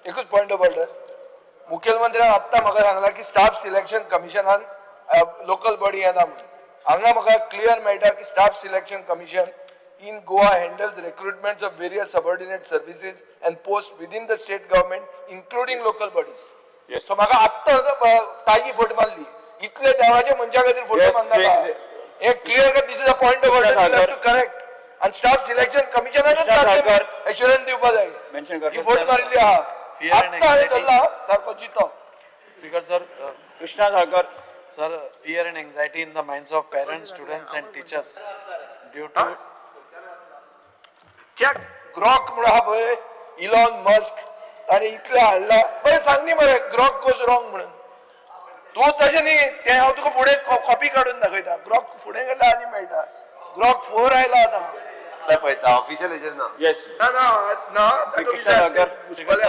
एकूच point of order. मुखेलमंत्र्यान आत्तां म्हाका सांगला की स्टाफ सिलेक्शन कमिशनान लोकल बॉडी येना म्हणून. हांगा म्हाका क्लियर मेळटा की staff selection commission in Goa handles recruitment of various subordinate services and post within the state government, including local bodies. So म्हाका आत्तां ताजी फट मारली. इतले देवाच्या मनशा खातीर फोटो मारनाका. हे क्लियर कर. This is a point of order, you have to correct. आणि स्टाफ सिलेक्शन कमिशनानूच एश्युरन्स दिवपा जाय. मेन्शन कर. ही फोट मारिल्ली आहा. Fear and आत्तां हांवें anxiety. धरला सारको जितो. Speaker sir, Krishna Salkar. Sir, fear and anxiety in the minds of parents, students and teachers due to check Grok म्हणून आहा पळय, इलॉन मस्क, ताणें इतलें हाडला. बरें, सांग न्ही मरे ग्रॉक गोज रॉंग म्हणून. तूं तशें न्ही तें. हांव तुका फुडें कॉपी काडून दाखयता. ग्रॉक फुडें गेल्यार आनी मेळटा. ग्रॉक 4 आयला आतां. पळयता ऑफिशियल हेजेर ना. येस. ना ना ना. श्री कृष्णा साळकर. घुसपले.